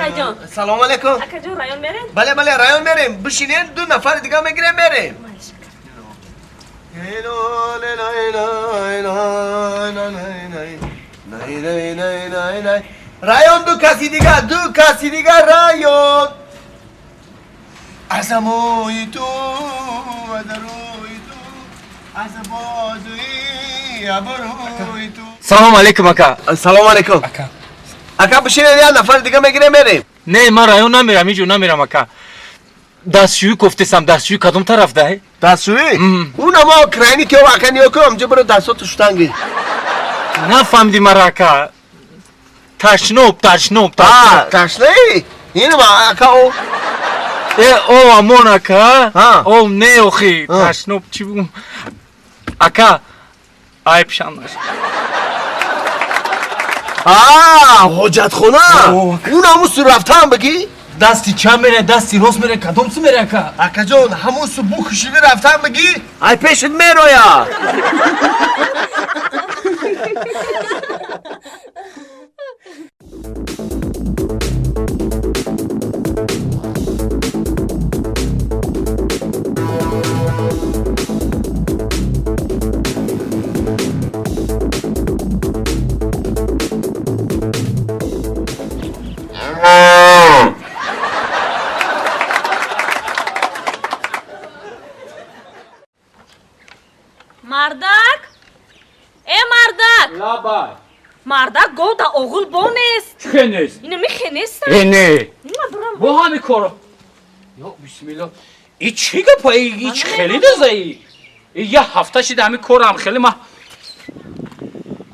Акаҷон. Салом алейкум. Акаҷон, район мерем? Бале, бале, район мерем. Бишинен, ду нафар дига мегирем, мерем. Район ду каси дига, ду каси дига район. Аз амои ту, аз рӯи ту, аз бозуи абрӯи ту. Салом алейкум, ака. Салом алейкум. Ака. Ака, бишинед, як нафар дига мегирем, мерем. Не, ман район намерам, ҳеҷ ҷо намерам, ака. Дастшӯӣ кофтесам, дастшӯӣ кадом тараф дай? Дастшӯӣ? Уна мо крайни ки ака ниё кун, амҷо биро дастото шутан гир. Нафаҳмидӣ мара, ака. Ташноб, ташноб, А, ташноб. ташнаи? Ин ма ака о. Э, о, амон, ака. Ҳа. О, не, охи, Ҳа. ташноб чӣ бугум? Ака, айбшам наш. А, ҳоҷатхона. О, ака. Уна ҳамун су рафтан бигӣ? Дасти чап мере, дасти рост мере, кадом су мере, ака? Акаҷон, ҳамун су букушиди рафтан бигӣ? Ай пешит мероя. Мардак? Э, мардак! Лабай. Мардак, гов да оғул бо нест. Чӣ нест? Ина михе нест. Э, не. Нима бурам. Бо ҳами коро. Ё бисмиллоҳ. И чӣ гапа? И чӣ хеле дазаи? И я ҳафта шида ҳами корам хеле ма.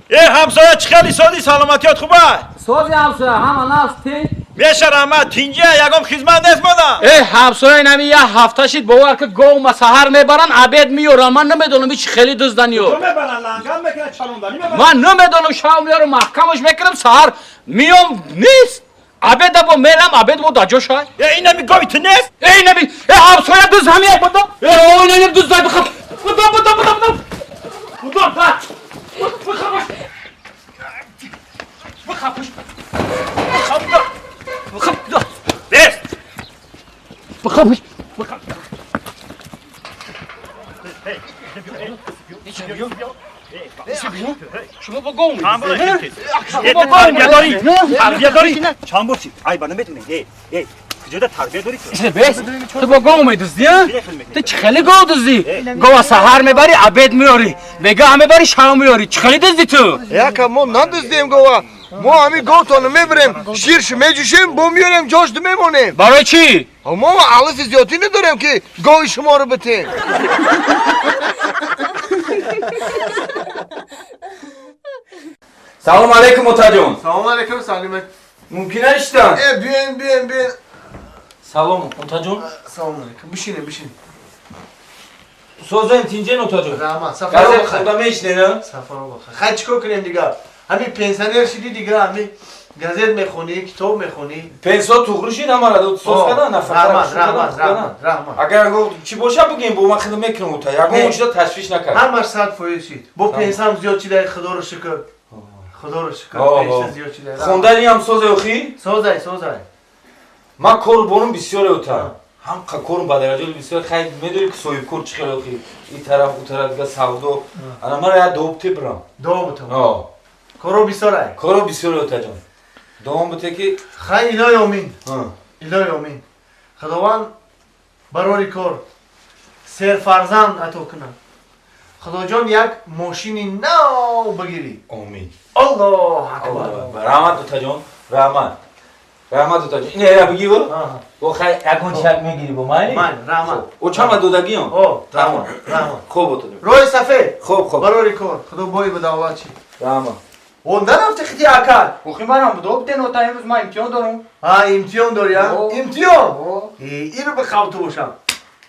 Э, ҳамсоя, чӣ хеле соди, саломатиёт хуба? Сози, ҳамсоя, ҳама наст тин. Меша, раҳмат, тинҷа, ягон хизмат нест мада? Э, ҳамсоя, инами я ҳафта шид, бовар ки гов ма саҳар мебаран, обед меёран. Ман намедонам, ич хеле дуздан ё. Мебаран, ланган мекунад, чалонданӣ мебаран. Ман намедонам, шав меёрам, маҳкамаш мекунам, саҳар миём, нест. Обеда бо мерам, обед бо даҷо шай. Э, инами гови ту нест? Э, инами, э, ҳамсоя, дуз ҳами будо. Э, о, инами дуз дай бихаб. Будо, будо, будо, будо. Будо, ба. Бихабаш. Бихабаш. Бихаб, бихаб. Нест. Бихабаш. Бихаб. Шумо бо гов Чанд медиҳед? бор тарбия дорӣ? Тарбия дорӣ? Чанд бор чи? Ай, ба наметунӣ. Э, э, куҷода тарбия дорӣ ту? Бес, ту бо гов медуздӣ, а? Ту чӣ хеле гов дуздӣ? Гова саҳар мебарӣ, обед меёрӣ, бегаҳ мебарӣ, шав меёрӣ. Чӣ хеле дуздӣ ту? Яка, мо надуздем гова. Мо ҳамин говтонро мебарем, ширш меҷӯшем, бо меёрем, ҷош мемонем. Барои чӣ? Мо алафи зиёдӣ надорем, ки гови шуморо битем. Салом алейкум, отаҷон. Салом алейкум, Салима. Мумкин аштан? Э, биёен, биёен, биёен. Салом, отаҷон. Салом алейкум. Бишинем, бишинем. Созен, тинҷен, отаҷон. Раҳмат. Сафаро Газет бахайр. хонда мешинена? Сафаро бахайр. Хай, чикор кунем дигар? Ҳамин пенсионер шидӣ дигар, ҳамин газет мехонӣ, китоб мехонӣ. Пенсо туғри шид, ҳамара соз кардан, нафақа. Раҳмат, раҳмат, раҳмат, раҳмат. Агар чӣ боша, бигем, бо ман хидм мекунам, ота. Ягон чиза ташвиш накард. Ҳамаш 100% шид. Бо пенсам зиёд шида, худоро шукр. Худоро шукр, пенса зиёд шида. Хондани ҳам созе, охи? Созай, созай. Ман кору борум бисёре, ота. Ҳам корум ба дараҷаи бисёр, хай, медонӣ ки соҳибкор чӣ хеле, охи. И тараф, у тараф дига савдо. Ана мара як доб тебрам. Доб бутам. О. Коро бисёрай. Коро бисёре, отаҷон. Давом буте ки. Хай, илоҳи омин. Илоҳи омин. Худованд барори кор серфарзанд ато кунад. Худоҷон, як мошини нав бигирӣ. Омин. Аллоҳ акбар. Раҳмат, отаҷон. Раҳмат. Раҳмат, отаҷон. Ин эра бигӣ бо хай, ягон чак мегирӣ бо майли? Майли, раҳмат. О, чама додагиён? О, раҳмат, раҳмат. Хуб, отаҷон. Роҳи сафед. Хуб, хуб. Барори кор. Худо бои ба давлат чи. Раҳмат. О, нарафти хити ака. Охи, манам будо битен, ота, имрӯз ман имтиҳон дорам. А, имтиҳон дорӣ, а? О. Имтиҳон? О. Э, иро бихав ту бошам.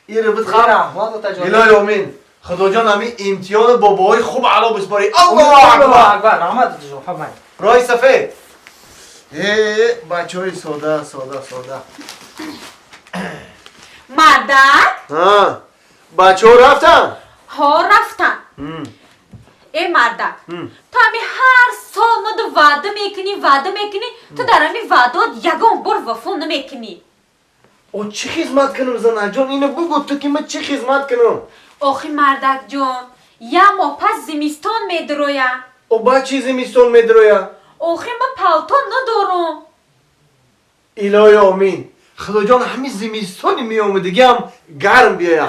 Иро бихав. Раҳмат, отаҷон. Илоҳи омин. Худоҷон, ҳамин имтиҳоно бо баҳои хуб аъло бисборӣ. Аллоҳу акбар. Акбар. Раҳмат, отаҷон. Хоб, май. Роҳи сафед. Э, бачаҳои сода, сода, сода. Мардак? Ҳа. Бачаҳо рафтан? Ҳо, рафтан. Э, мардак, ту ҳами ҳар сол мо ту ваъда мекунӣ, ваъда мекунӣ, ту дар ҳамин ваъдаот ягон бор вафо намекунӣ. О чӣ хизмат кунам, занаҷон? Ино бугӯ ту ки ман чӣ хизмат кунам? Охи мардакҷон, як моҳ пас зимистон медироя. О ба чӣ зимистон медироя? Охи ман палто надорам. Илоҳи омин. Худоҷон, ҳамин зимистони меомадагиам гарм биёя.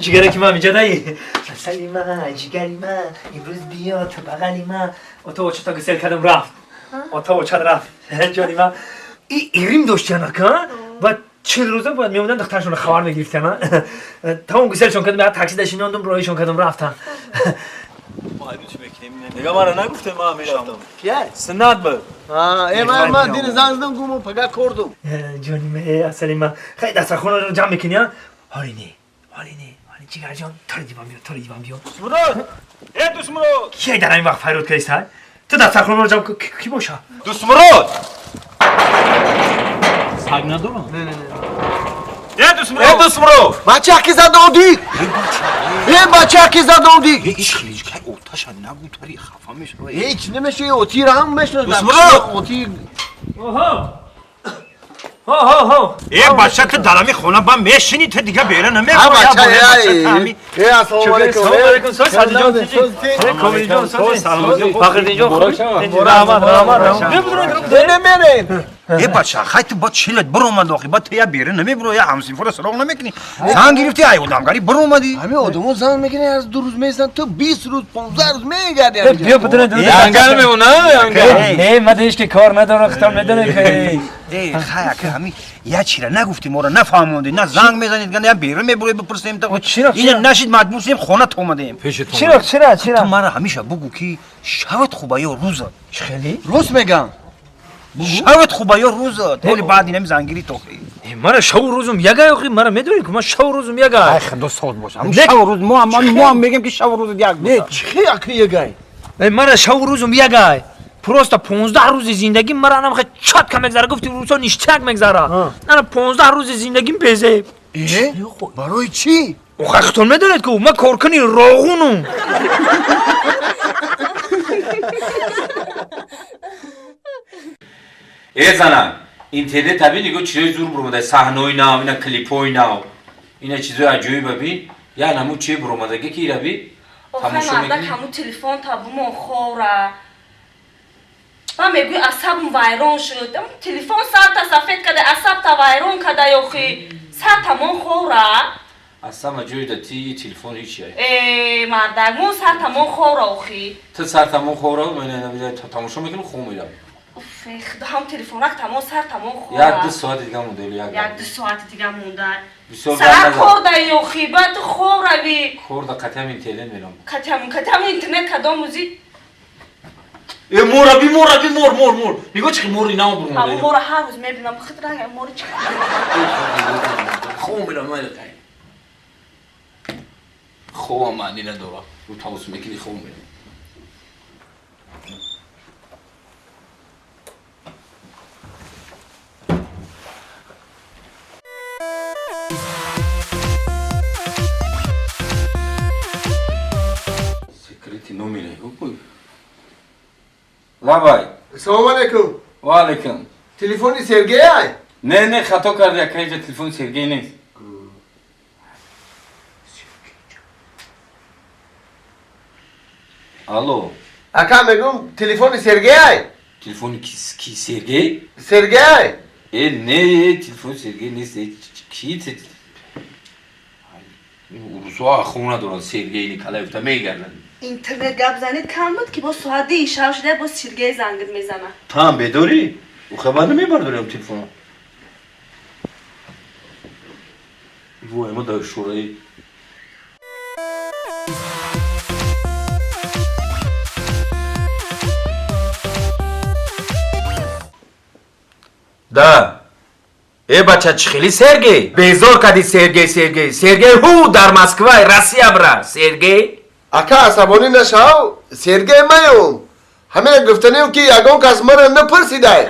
Ҷигаре ки ман инҷа даи. Асали ман, ҷигари ман, имрӯз биё ту бағали ман. Ото очата гусел кардам рафт. Ото очат рафт. Ҷони ман. И ирим доштянака? Баъд 40 рӯза бояд меомадан духтаршонро хабар мегирифтан. Тамом гуселшон кардам, як такси дашинондум, роҳишон кардам рафтан. Дига мара нагуфтем, ман мерафтам. Кия? Суннат буд. Ман дини занг задам, гуму пага кордум. Ҷони ман, асали ман. Хай дастархонаро ҷамъ мекунӣ, а? Ҳоли не, ҳоли не, ҳоли ҷигарҷон, тори диван биё, тори диван биё. Дусмурод! Э Дусмурод! Кия дар ҳамин вақт фарёд кардиста? Ту дастархонаро ҷамъ ки боша? Дусмурод! Саг надорам? Не, не, не. Э Дусмурод! Э Дусмурод! Бача ки задодӣ? Э бача ки задодӣ? Иш хеле оташа нагу тари хафа мешавад. Ҳеҷ намешавад, отира ҳам мешавад. Дусмурод! Оти Оҳо! Ҳо ҳо ҳо. Э бача, ту дар ҳамин хона ба мешинӣ, ту дига бера ҳа намехоҳӣ. бача, э ассалому алайкум. Салому алайкум, соз Садиҷон. Комилҷон, соз. Фахриддинҷон, хуб? Раҳмат, раҳмат, раҳмат. Намерем. Э бача, хай ту ба чилат биромад охи, ба ту я бера намебуро, я ҳамсинфора сароғ намекунӣ. Зан гирифтӣ, ай одамгарӣ биромадӣ. Ҳамин одамо зан мекунӣ, аз 2 рӯз меистанд, ту 20 рӯз, 15 рӯз мегардӣ. Биё бидуна Янгал мемона, янгал. Не, ман ҳеҷ ки кор надорам, хитом медонӣ ки. Э хай ака, ҳамин я чира нагуфтӣ, моро нафаҳмондӣ, на занг мезанед, на я бера мебуро, бипурсем та. Чира? Ина нашид, маҷбур шудем, хона то омадем. Чира, чира, чира? Ту мара ҳамеша бугӯ ки шават хуба ё рӯзат. Хеле? Рост мегам. Шават хуба ё рӯзат. Ҳоли баъд инами зангирӣ тохи. Мара шаву рӯзум ягай охи, мара медонӣ ки ман шаву рӯзум ягай. Ай худо соз боша. Ҳамин шаву рӯз мо ҳам мегем ки шаву рӯзат як Не, боша. чӣ аки ягай? Мара шаву рӯзум ягай. Просто 15 рӯзи зиндагим мара анам хе чатка мегзара, гуфти рӯзо ништяк мегзара. Ана 15 рӯзи зиндагим безеб. Э? Барои чӣ? Охай хитон медонед ку ман коркуни роғунум. Э зана, интернет аби нигоҳ чизои зур буромада, саҳнаҳои нав, ина клипҳои нав, ина чизои аҷоиб аби, я наму че буромадаги ки ираби Охай тамошо мардак, мекунӣ? ҳамун телефон табумон хора. Ман мегӯй асабм вайрон шуд. Ам телефон сарта сафед када, асабта вайрон када ёхи. Сартамон хора. Аз ҳама ҷой да ти телефон ҳеч яй. Э мардак, мон сартамон хора охи. Ту сартамон хора, ман ина тамошо мекунам, хом мерам. Уф, худо, ҳам телефонак тамон сартамон хора. Як ду соати дига монда, или як. Як ду соати дига монда. Бисёр Сар вақт кор да ёхи, баъд ту хоравӣ. Кор да қатъиам интернет мерам. Катям, катям интернет кадом музи? Э мора би, мора би, мор, мор, мор. Нигоҳ чи мори нав буромада. Ҳамон мора ҳар рӯз мебинам, худ ранг мори чи. Хом мерам, майла тай. Хобам маъни надорам. Рӯ тавос мекунӣ, хоб мерам. Секрети номере. Лабай. Салому алайкум. Ва алайкум. Телефони Сергей ай? Не, не, хато карди, ака, инҷа телефони Сергей нест. Алло. Ака мегум, телефони Сергей ай? Телефони ки Сергей? Сергей ай? Э, не, телефони Сергей нест. Э, ки урусҳо хона доранд, Сергей Николаев та мегарданд. Интернет гап занед кам буд ки бо соати шав шуда бо Сергей зангит мезана. Ту ҳам бедорӣ? Ӯ хабар намебардорем телефона. Вой, ма дар шӯраи Да. Э бача, чӣ хели Сергей? Безор кардӣ Сергей, Сергей. Сергей ҳу дар Москва, Россия бра. Сергей? Ака, асабонӣ нашав, Сергей маём. Ҳамина гуфтанем ки ягон кас маро напурсидай.